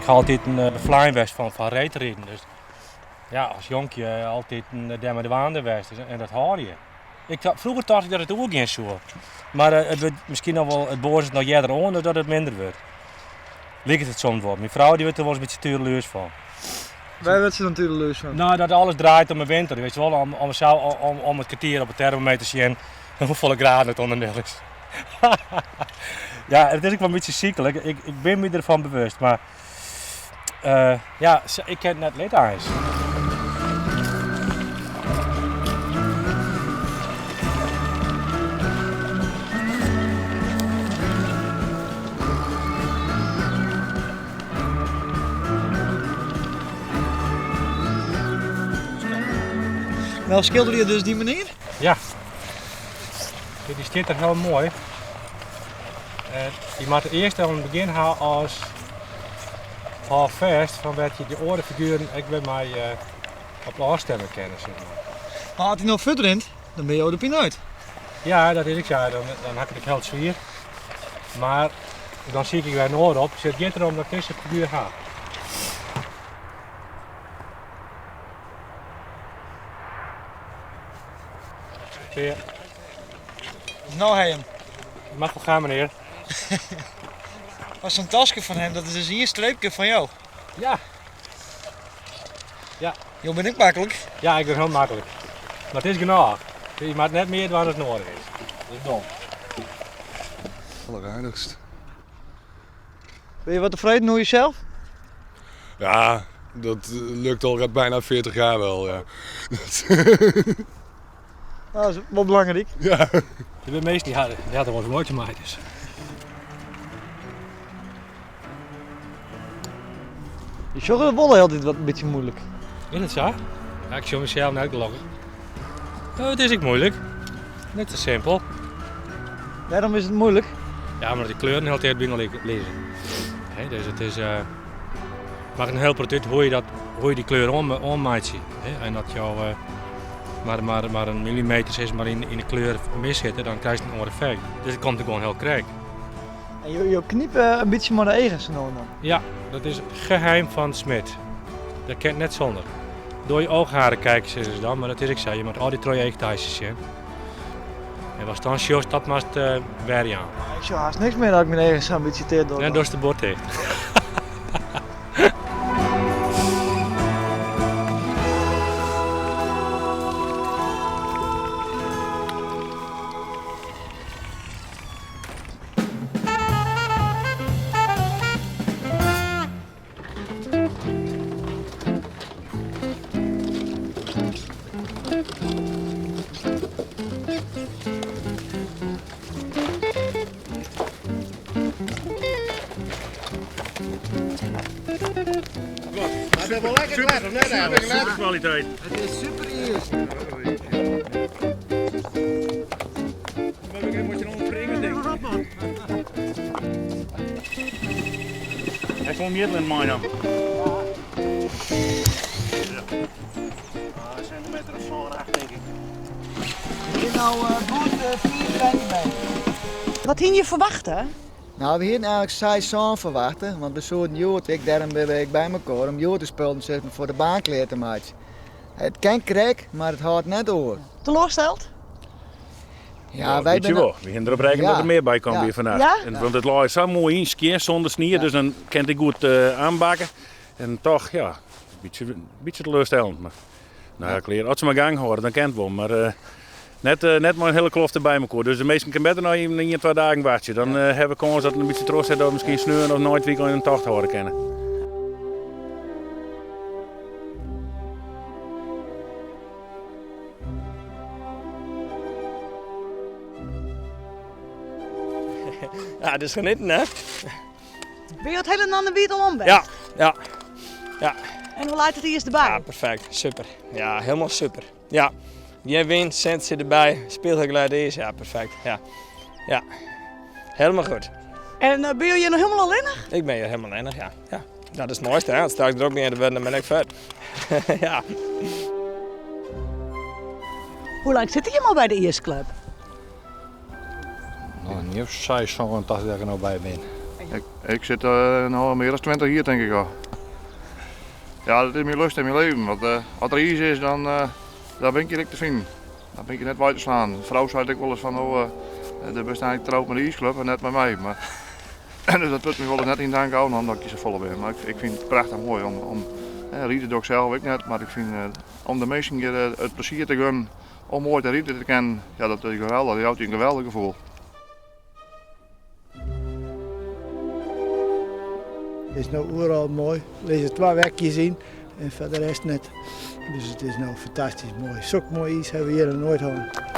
ha altyd in flein west fan reedriden. Dus ja, as jonkje altyd dêrmei dwaande west en dat hâlde je. Ik, froeger tocht ik dat it oergean soe. Mar it wurdt miskien noch wol, it boazet noch earder oan dan dat it minder wurdt. Liket it soms wol. Myn frou dy wurdt der wolris in bytsje tureluurs fan. Wêr wurdt se dan tureluurs fan? No, dat alles draait om de winter. Weet je wel, om it kertier op de termometer sjen hoefolle graden it ûnder nul is. ja, it is ek wol in bytsje syklik. Ik bin my derfan bewust, mar ja, ik kin it net litte eins. Nou skilderje je dus dy menear? Ja. Dy stiet der hiel moai. Je moatte earst al in begjin ha as hâldfêst fan wêr't je de oare figueren ek wer mei op ôfstimme kinne. Sis mar. Mar as hy no fuortrint, dan binne jo de pineut. Ja, dat is ek sa. Dan ha ik it ek hiel swier. Mar dan sykje ik wer in oar op. It giet derom dat ik dizze figuer ha. Klear. No ha je him. Mag wel gaan, meneer. Maar zo'n taske fan him, dat is dus ien streepke fan jo. Ja. Ja. Jo binne ek maklik. Ja, ik bin hiel maklik. Mar it is genôch. Je moatte net mear dwaan as nedich is. Dat is dom. Alleraardichst. Ben je wat tefreden oer jesels? Ja, dat lukt al bijna 40 jaar wel, ja. Dat is wol belangryk. Ja. Der binne minsken dy ha der wolris muoite mei. Dus. Je sjogge it wol hieltyd wat in bytsje muoilik. Is it sa? Ja, ik sjoch mysels net gelokkich. No, it is ek muoilik. Net sa simpel. Wêrom is it muoilik? Ja, omdat de kleuren hiel tiid byinoar lizze. Hè, dus it is, makket in hiel protte út hoe je dat, hoe je dy kleur oanmeitsje. Hè, en dat jo mar in millimeter sis mar yn de kleur mis sitte, dan krijst in oar effekt. Dus it komt der gewoan hiel krekt. En jo knipe in bytsje mei de eagen sa no en dan? Ja, dat is het geheim fan smid. Dat kin net sûnder. Door je oogharen kijken, sizze se dan, mar dat is ek sa. Je moatte altyd troch je eachtaasjes sjen. En watst dan sjochst, dat moatst werjaan. Ik sjoch hast niks mear as ik myn eagen sa'n bytsje ticht doch. Dan dochst de bot ticht. Super kwaliteit. It is super iis. Hy is wol mjitlen mei dan. Centimeter of 7, 8 denk ik. Der binne no goed 25 meter. Wat hiene je ferwachte? No, we hiene eigenlik seis, sân ferwachte, want we soenen hjoed ek, dêrom binne we ek by mekoar, om hjoed de spullen sis mar foar de baan klear te meitsjen. It kin krekt, mar it hâldt net oer. Teloarsteld? Ja, wy binne... wol. We hiene derop rekkene dat der mear by kaam wie fannacht. Ja? En, want it lei sa moai yn, skjin sûnder snie, dus dan kin it goed oanbakke. En toch, ja, in bytsje, bytsje teleurstellend. Mar no ja, klear. As se mar gang hâlde, dan kin it wol. Mar net, net mei in hiele klofte by mekoar. Dus de minsken kinne better noch even ien, twa dagen wachtsje. Dan hawwe we kâns dat it in bytsje trochset dat we miskien sneon of nei it wykein in tocht hâlde kinne. Ja, het is genieten, hè? Binne jo it hiele Nannewiid al om west? Ja, ja, ja. En hoe leit it iis derby? Ja, perfekt. Super. Ja, helemaal super. Ja. Gjin wyn, sintsje derby, spiegelglêd iis. Ja, perfekt. Ja. Ja. Helemaal goed. En uh, binne jo hjir noch hielendal allinnich? Ik bin hjir hielendal allinnich, ja. ja. Dat is it moaiste, hè? As it straks drok begjint te wurden, dan bin ik fuort. ja. Hoe lang sitte jim al by de iisklup? No, in jier of seis, sân, dat ik der no by bin. Ik, ik sit uh, no mear dan 20 jier tink ik al. Ja, dat is myn lust en myn leven. Want uh, as der iis is, dan, uh, dan bin ik hjir ek te finen. Dan bin ik net wei te slaan. De frou sei ek wolris fan, oh, uh, do bist eigentlik troud mei de iisklup en net mei my. Mar, dus dat wurdt my wolris net yn dank ôfnommen dat ik hjir safolle bin. Mar ik, ik fyn it prachtich moai om, om eh, ride doch ik sels ek net, mar ik fyn uh, om de minsken hjir it plezier te gunnen om moai te riden te kinnen, ja, dat is geweldich. Dat jout je in geweldich gefoel. It is no oeral moai. Der lizze twa wekjes yn en foar de rest net. Dus it is no fantastysk moai. Sok moai iis hawwe we hjir noch noait hân.